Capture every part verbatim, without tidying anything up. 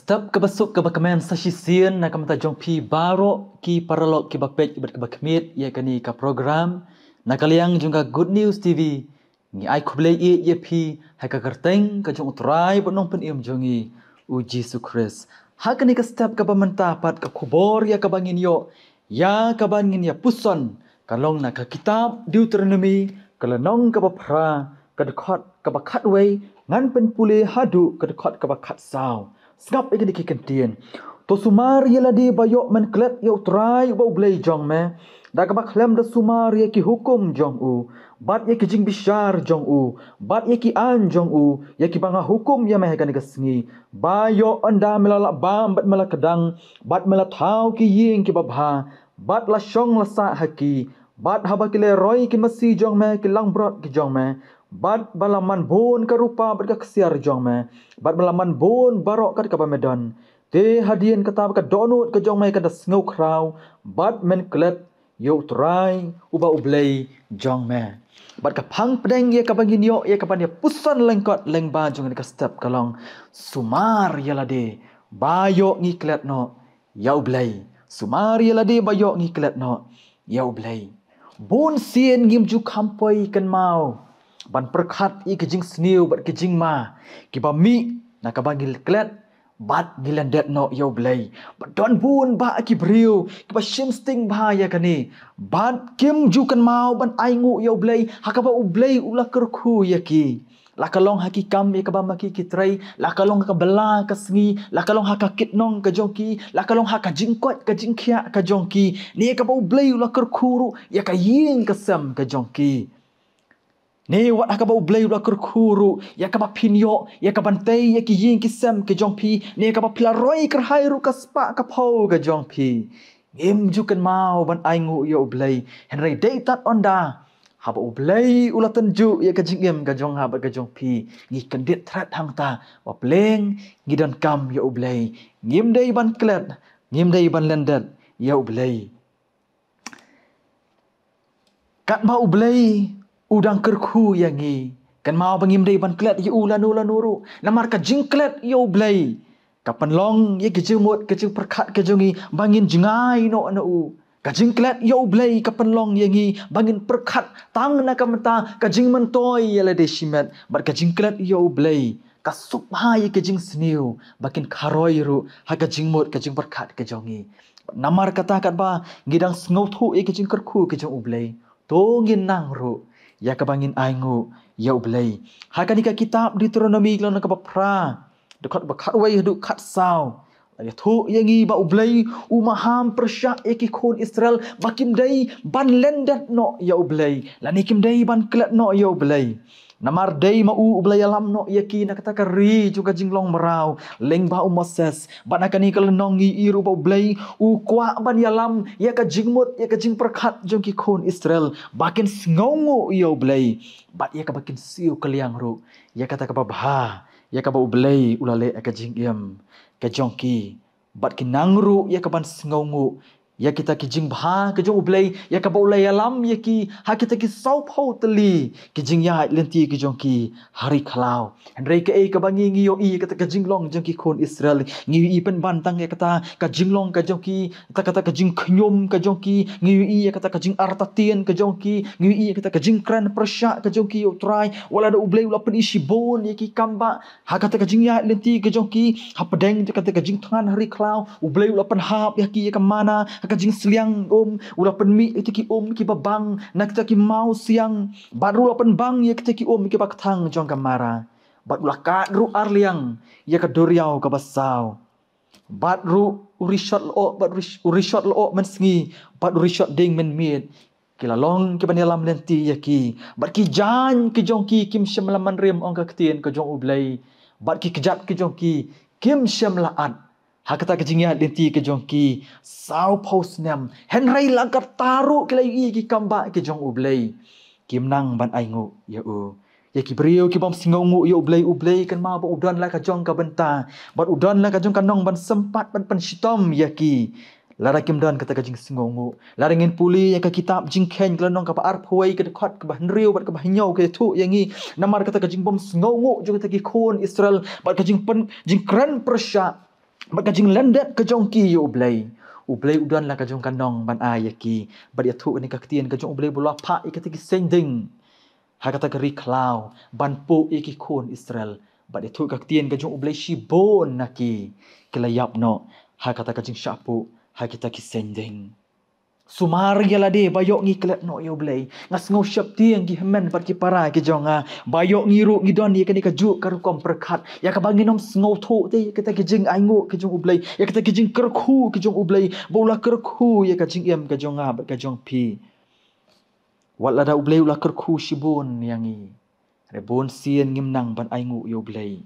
Step kaba suk kaba kmen sa shisien na ka bynta jong phi baroh ki paralok kiba peit bad kiba khmied ïa kane ka program na ka liang jong ka Good News T V. Ngi ai khublei ïa phi ha ka kyrteng ka jong U Trai bad Nongpynim jong ngi, U Jisu Khrist. Ha kane ka step kaba mynta pat ka khubor ïa kaba ngin ïoh, ïa kaba ngin ïa puson, ka long na ka kitab Deuteronomi, ka lynnong kaba phra, ka dkhot kaba khatwei, ngan pynpule haduh ka dkhot kaba khatsaw. Sngap ïa kine ki kyntien. To sumar ïa lade ba ïoh men klet ïa U Trai uba U Blei jong me, da kaba khlem da sumar ïa ki hukum jong u, bad ïa ki jingbishar jong u, bad ïa ki aiñ jong u, ïa kiba nga hukum ïa me ha kane ka sngi. Ba ïoh ynda me la lah bam bad me la kdang, bad me la thaw ki ïing kiba bha, bad la shong la sah ha ki, bad haba ki lehroi ki masi jong me, ki langbrot ki jong me, bad ba la man bun ka rupa bad ka ksiar jong me, bad ba la man bun baroh kat kaba me don. Te hadien kata ka dohnud ka jong me kan da sngewkhraw, bad men klet ïa U Trai uba U Blei jong me. Bad ka phang pdeng ïa kaba ngin ïoh ïa kaban ïa puson lyngkot lyngba jong kane ka step ka long, sumar ïa lade ba ïoh ngi klet noh ïa U Blei. Sumar ïa lade ba ïoh ngi klet noh ïa U Blei. Bun sien ngim ju kham poi kynmaw ban pyrkhat ïa ki jingsniew bad ki jingma kiba mih na kaba ngi klet bad ngi lyndet noh ïa U Blei. Bad don bun bah ki briew kiba shim sting bha ïa kane, bad kim ju kynmaw ban ainguh ïa U Blei ha kaba U Blei u la kyrkhu ïa ki. La ka long ha ki kam ïa kaba ma ki ki trei, la ka long ha ka bylla ka sngi, la ka long ha ka kitnong ka jong ki, la ka long ha ka jingkoit ka jingkhiah ka jong ki, ne kaba U Blei u la kyrkhu ruh ïa ka ïing ka sem ka jong ki. Ne wat ha kaba U Blei u la kyrkhu ruh ïa kaba phin ïoh ïa kaban tei ïa ki ïing ki sem ka jong phi, ne kaba phi la roi kyrhai ruh ka spah ka phew ka jong phi. Ngim ju kynmaw ban ainguh ïa U Blei, hynrei dei tad ynda haba U Blei u la tynjuh ïa ka jingim ka jong nga bad ka jong phi, ngi kyndit thret hangta ba pleng ngi donkam ïa U Blei. Ngim dei ban klet, ngim dei ban lyndet ïa U Blei. Katba U Blei u dang kyrkhu ïa ngi, kynmaw ba ngim dei ban klet ïa u lano lano ruh. Namar ka jingklet ïa U Blei ka pynlong ïa ka jingmut ka jingpyrkhat ka jong ngi ba ngin jngai noh na u. Ka jingklet ïa U Blei ka pynlong ïa ngi ba ngin pyrkhat tang na ka bynta ka jingmyntoi ïa lade shimet, bad ka jingklet ïa U Blei ka suk bha ïa ka jingsniew ba kin kharoi ruh ha ka jingmut ka jingpyrkhat ka jong ngi. Namar kata katba ngi dang sngewthuh ïa ka jingkyrkhu ka jong U Blei, to ngin nang ruh ïa kaba ngin ainguh ïa U Blei. Ha kane ka kitab Deuteronomi ka lynnong kaba phra, dkhot ba khatwei haduh khatsaw, la ïathuh ïa ngi ba U Blei u maham pyrshah ïa ki khun Israel ba kim dei ban lyndet noh ïa U Blei, lane kim dei ban klet noh ïa U Blei. Namar dei ma u uba la ïalam noh ïa ki na kata ka ri jong ka jinglong mraw lyngba u Moses. Bad na kane ka lynnong ngi i ruh ba U Blei u kwah ban ïalam ïa ka jingmut ïa ka jingpyrkhat jong ki khun Israel ba kin sngewnguh ïa U Blei, bad ïa kaba kin siew kylliang ruh ïa kata kaba bha ïa kaba U Blei u la leh ha ka jingim ka jong ki. Bad ki nang ruh ïa kaban sngewnguh ïa kita ki jingbha ka jong U Blei, ïa kaba u la ïalam ïa ki ha kita ki sawphew tylli ki jingïaid lynti ki jong ki ha ri khlaw. Hynrei kaei kaba ngi, ngi ïohi ïa kata ka jinglong jong ki khun Israel, ngi ïohi pynban tang ïa kata ka jinglong ka jong ki, kata, kata ka jingkhñium ka jong ki, ngi ïohi ïa kata ka jingartatien ka jong ki, ngi ïohi ïa kata ka jingkren pyrshah ka jong ki ïa U Trai. Wat la da U Blei u la pyni shibun ïa ki kam ba ha kata ka jingïaid lynti ka jong ki, hapdeng jong kata ka jingthngan ha ri khlaw, U Blei u la pynhap ïa ki ïa ka mana ha ka jingsliang um, u la pynmih ïa kita ki um kiba bang na kita ki mawsiang, bad ruh u la pynbang ïa kita ki um kiba kthang jong ka Mara, bad u la kad ruh arliang ïa ka duriaw kaba saw. Bad ruh u rishot lyoh, bad u rish-, u rishot lyoh mynsngi, bad u rishot dieng mynmiet, ki la long kiban ïalam lynti ïa ki. Bad ki jaiñ ki jong ki kim shym la man rim, ong ka ktien ka jong U Blei. Bad ki kjat ki jong ki kim shym la at ha kata ka jingïaid lynti ka jong ki sawphew snem. Hynrei la katta ruh ki la ïohi ïa ki kam ba ki jong U Blei, kim nang ban ainguh ïa u. Ïa ki briew ki bym sngewnguh ïa U Blei, U Blei kynmaw ba u don la ka jong ka bynta bad u don la ka jong ka nong ban sympat ban pynshitom ïa ki. Lada kim don kata ka jingsngewnguh, lada ngin pule ïa ka kitab Jingkheiñ ka lynnong kaba arphew wei, ka dkhot kaba hynriew bad kaba hynñiew, ka ïathuh ïa ngi namar kata ka jingbym sngewnguh jong kita ki khun Israel bad ka jingpyn-, jingkren pyrshah bad ka jinglendet ka jong ki ïa U Blei. U Blei u don la ka jong ka nong ban ai ïa ki. Bad ïathuh kane ka ktien ka jong U Blei ba u la phah ïa kita ki seng ding ha kata ka ri khlaw ban puh ïa ki khun Israel. Bad ïathuh ka ktien ka jong U Blei shibun na ki ki la ïap noh ha kata ka jingshah puh ha kita ki seng ding. Sumar ïa lade ba ïoh ngi klet noh ïa U Blei. Nga sngew sheptieng ki hynmen bad ki para ki jong nga ba ïoh ngi ruh ngi don ïa kane ka juk ka rukom pyrkhat ïa kaba ngin ym sngewthuh te ïa kita ki jingainguh ki jong U Blei, ïa kita ki jingkyrkhu ki jong U Blei ba u la kyrkhu ïa ka jingim ka jong nga bad ka jong phi. Wat lada U Blei u la kyrkhu shibun ïa ngi, re bun sien ngim nang ban ainguh ïa U Blei.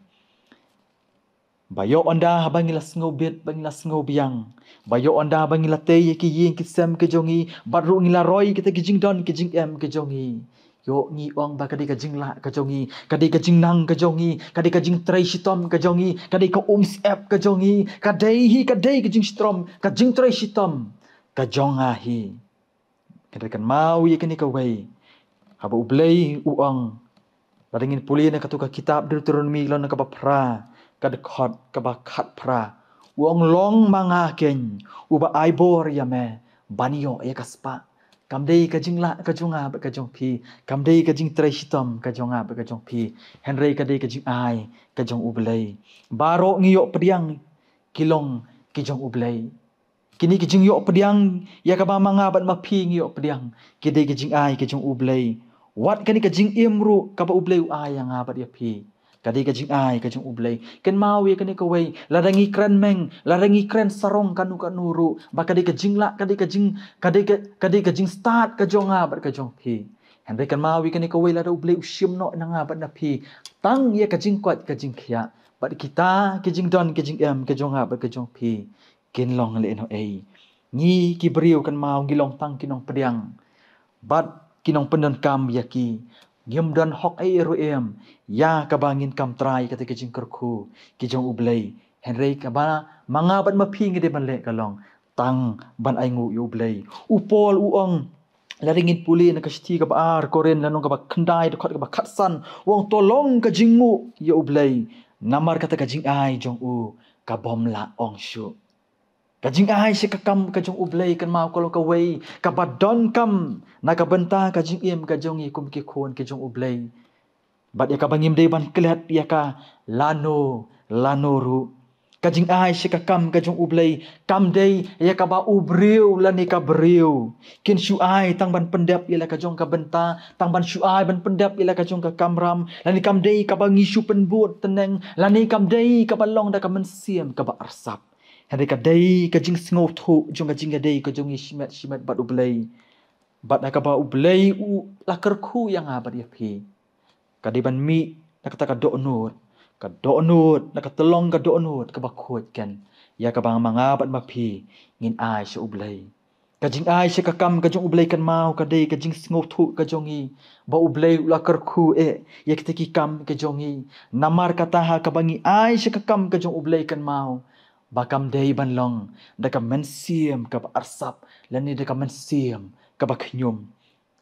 Ba ïoh ynda haba ngi la sngew bit, ba ngi la sngew biang, ba ïoh ynda ba ngi la tei ïa ki ïing ki sem ki jong ngi, bad ruh ngi la roi kita ki jingdon ki jingem ki jong ngi, ïoh ngi ong ba ka dei ka jinglah ka jong ngi, ka dei ka jingnang ka jong ngi, ka dei ka jingtrei shitom ka jong ngi, ka dei ka umsyep ka jong ngi, ka dei hi, ka dei ka jingshitrom, ka jingtrei shitom ka jong nga hi. Kynrei kynmaw ïa kane kawei, haba U Blei u ong, lada ngin pule na kato ka kitab Deuteronomi lynnong kaba phra, ka dkhot kaba khatphra, u ong, long ma nga keiñ uba ai bor ïa me ban ïoh ïa ka spah. Kam dei ka jinglah ka jong nga bad ka jong phi, kam dei ka jingtrei shitom ka jong nga bad ka jong phi, hynrei ka dei ka jingai ka jong U Blei. Baroh ngi ïoh pdiang ki long ki jong U Blei. Kine ki jingïoh pdiang ïa kaba ma nga bad ma phi ngi ïoh pdiang, ki dei ki jingai ki jong U Blei. Wat kane ka jingim ruh kaba U Blei u ai ïa nga bad ïa phi, ka dei ka jingai ka jong U Blei. Kynmaw ïa kane kawei, lada ngi kren meng, lada ngi kren sarong kano kano ruh ba ka dei ka jinglah, ka dei ka jing, ka dei ka, ka dei ka jingstad ka jong nga bad ka jong phi. Hynrei kynmaw ïa kane kawei, lada U Blei u shim noh na nga bad na phi tang ïa ka jingkoit ka jingkhiah, bad kita ki jingdon ki jingem ka jong nga bad ka jong phi, kin long lehnohei. Ngi ki briew kynmaw ngi long tang ki nongpdiang bad ki nongpyndonkam ïa ki. Ngim don hok ei ruh em ïa kaba ngin kam trai kata ki jingkyrkhu ki jong U Blei. Hynrei kaba ma nga bad ma phi ngi dei ban leh ka long tang ban ainguh ïa U Blei. U Paul u ong, lada ngin pule na ka shithi kaba ar Korinth lynnong kaba khyndai dkhot kaba khatsan, u ong, to long ka jingnguh ïa U Blei, namar kata ka jingai jong u ka bym lah ong shuh. Ka jingai sha ka kam ka jong U Blei kynmaw ka long kawei kaba donkam na ka bynta ka jingim ka jong ngi kum ki khun ki jong U Blei. Bad ïa kaba ngim dei ban klet ïa ka lano lano ruh. Ka jingai sha ka kam ka jong U Blei kam dei ïa kaba u briew lane ka briew kin shu ai tang ban pyndep ïa la ka jong ka bynta, tang ban shu ai ban pyndep ïa la ka jong ka kamram, lane kam dei kaba ngi shu pynbud tneng, lane kam dei kaba long da ka mynsiem kaba arsap. Hynrei ka dei ka jingsngewthuh jong ka jingïadei ka jong ngi shimet shimet bad U Blei. Bad ha kaba U Blei u la kyrkhu ïa nga bad ïa phi, ka dei ban mih na kata ka dohnud, ka dohnud, na ka tyllong ka dohnud kaba khuid kan, ïa kaba ma nga bad ma phi ngin ai sha U Blei. Ka jingai sha ka kam ka jong U Blei kynmaw ka dei ka jingsngewthuh ka jong ngi ba U Blei u la kyrkhu eh ïa kita ki kam ka jong ngi. Namar kata ha kaba ngi ai sha ka kam ka jong U Blei kynmaw ba kam dei ban long da ka mynsiem kaba arsap lane da ka mynsiem kaba khñium.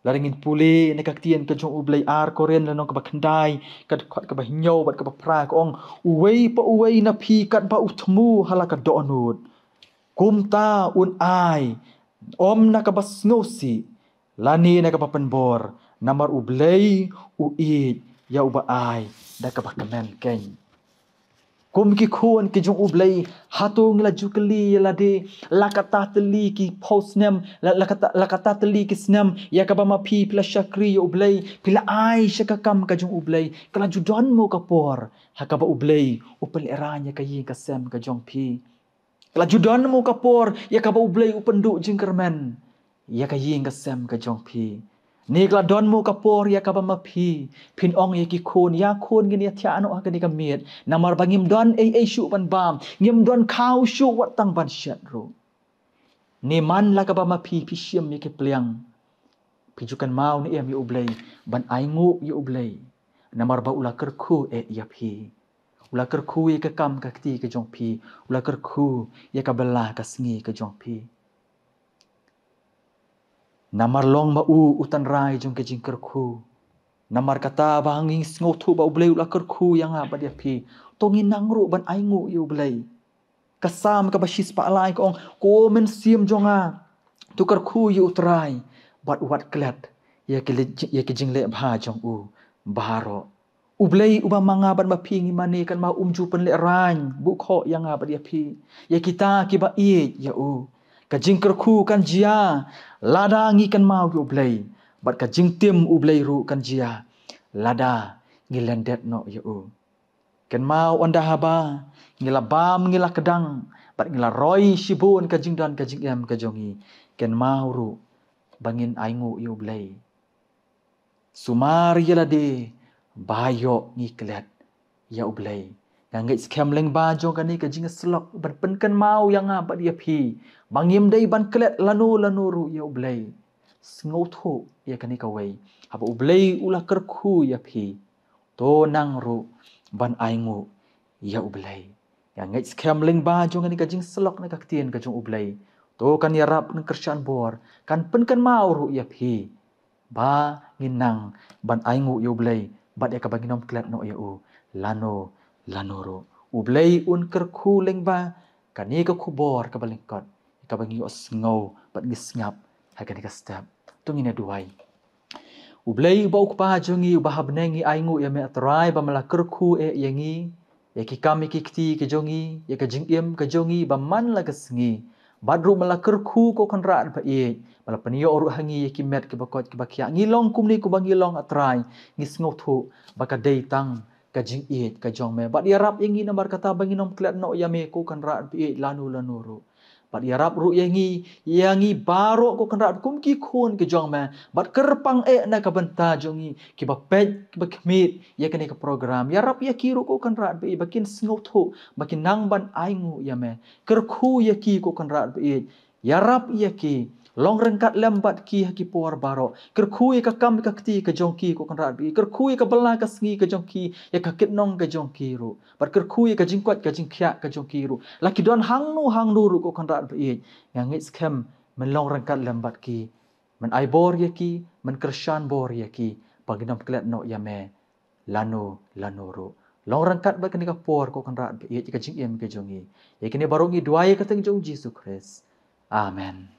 Lada ngin pule na ka ktien ka jong U Blei, ar Korinth lynnong kaba khyndai, ka dkhot kaba hynñiew bad kaba phra, ka ong, uwei pa uwei na phi katba u thmu ha la ka dohnud, kumta un ai, ym na kaba sngewsih lane na kaba pynbor, namar U Blei u ïeit ïa uba ai da kaba kmen keiñ. Kum ki khun ki jong U Blei, hato ngi la ju kylli ïa lade, la katta tylli ki phew snem, la, la katta, la katta tylli ki snem ïa kaba ma phi phi la shakri ïa U Blei, phi la ai sha ka kam ka jong U Blei, ka la ju don mo ka por ha kaba U Blei u pynlehraiñ ïa ka ïing ka sem ka jong phi? Ka la ju don mo ka por ïa kaba U Blei u pynduh jingkyrmen ïa ka ïing ka sem ka jong phi? Ne ka la don mo ka por ïa kaba ma phi phin ong ïa ki khun, ïa khun, ngin ïa thiah noh ha kane ka miet, namar ba ngim don ei ei shuh ban bam, ngim don khaw shuh wat tang ban shet ruh? Ne man la kaba ma phi phi shim ïa ki pliang, phi ju kynmaw ne em ïa U Blei, ban ainguh ïa U Blei, namar ba u la kyrkhu eh ïa phi, u la kyrkhu ïa ka kam ka kti ka jong phi, u la kyrkhu ïa ka bylla ka sngi ka jong phi? Namar long ma u u tynrai jong ka jingkyrkhu. Namar kata ba ngi sngewthuh ba U Blei u la kyrkhu ïa nga bad ïa phi, to ngin nang ruh ban ainguh ïa U Blei. Ka Salm kaba shispah lai ka ong, ko mynsiem jong nga, to kyrkhu ïa U Trai, bad wat klet ïa ki, ïa ki jingleh bha jong u baroh. U Blei uba ma nga bad ma phi ngi mane, kan ma um ju pynlehrain bun khoh ïa nga bad ïa phi, ïa kita kiba ïeit ïa u. Ka jingkyrkhu kan jia lada ngi kynmaw ïa U Blei, bad ka jingtim U Blei ruh kan jia lada ngi lyndet noh ïa u. Kynmaw ynda haba ngi la bam, ngi la kdang, bad ngi la roi shibun ka jingdon ka jingem ka jong ngi, kynmaw ruh ba ngin ainguh ïa U Blei. Sumar ïa lade ba ïoh ngi klet ïa U Blei. Nga ngeit skhem lyngba jong kane ka jingïasyllok ban pynkynmaw ïa nga bad ïa phi ba ngim dei ban klet lano lano ruh ïa U Blei. Sngewthuh ïa kane kawei, haba U Blei u la kyrkhu ïa phi, to nang ruh ban ainguh ïa U Blei. Nga ngeit skhem lyngba jong kane ka jingïasyllok na ka ktien ka jong U Blei, to kan ïarap nang kyrshan bor, kan pynkynmaw ruh ïa phi ba ngin nang ban ainguh ïa U Blei bad ïa kaba ngin ym klet noh ïa u lano lano ruh. U Blei un kyrkhu lyngba kane ka khubor kaba lyngkot, kaba ngi ïohsngew bad ngi sngap ha kane ka step. To ngin ïa duwai. U Blei uba U Kpa jong ngi uba ha bneng, ngi ainguh ïa me, A Trai, ba me la kyrkhu eh ïa ngi, ïa ki kam ïa ki kti ka jong ngi, ïa ka jingim ka jong ngi ba man la ka sngi. Bad ruh me la kyrkhu, ko Kynrad ba ïeit, me la pynïoh ruh ha ngi ïa ki met kiba koit kiba khiah. Ngi long kumne kumba ngi long, A Trai, ngi sngewthuh ba ka dei tang ka jingïeit ka jong me. Bad ïarap ïa ngi namar kata ba ngin ym klet noh ïa me, ko Kynrad ba ïeit, lano lano ruh. Bad ïarap ruh ïa ngi, ïa ngi baroh, ko Kynrad, kum ki khun ka jong me, bad kyrpang eh na ka bynta jong ngi kiba peit, kiba khmih ïa kane ka program. Ïarap ïa ki ruh, ko Kynrad ba ïeit, ba kin sngewthuh ba kin nang ban ainguh ïa me. Kyrkhu ïa ki, ko Kynrad ba ïeit. Ïarap ïa ki, long ryngkat lem bad ki ha ki por baroh. Kyrkhu ïa ka kam ka kti ka jong ki, ko Kynrad ba ïeit. Kyrkhu ïa ka bylla ka sngi ka jong ki, ïa ka kitnong ka jong ki ruh. Bad kyrkhu ïa ka jingkoit ka jingkhiah ka jong ki ruh, la ki don hangno hangno ruh, ko Kynrad ba ïeit. Nga ngeit skhem men long ryngkat lem bad ki, men ai bor ïa ki, men kyrshan bor ïa ki ba ngin ym klet noh ïa me lano lano ruh. Long ryngkat bad kane ka por, ko Kynrad ba ïeit, ïa ka jingim ka jong ngi. Ïa kine baroh ngi duwai ha ka kyrteng jong U Jisu Khrist. Amen.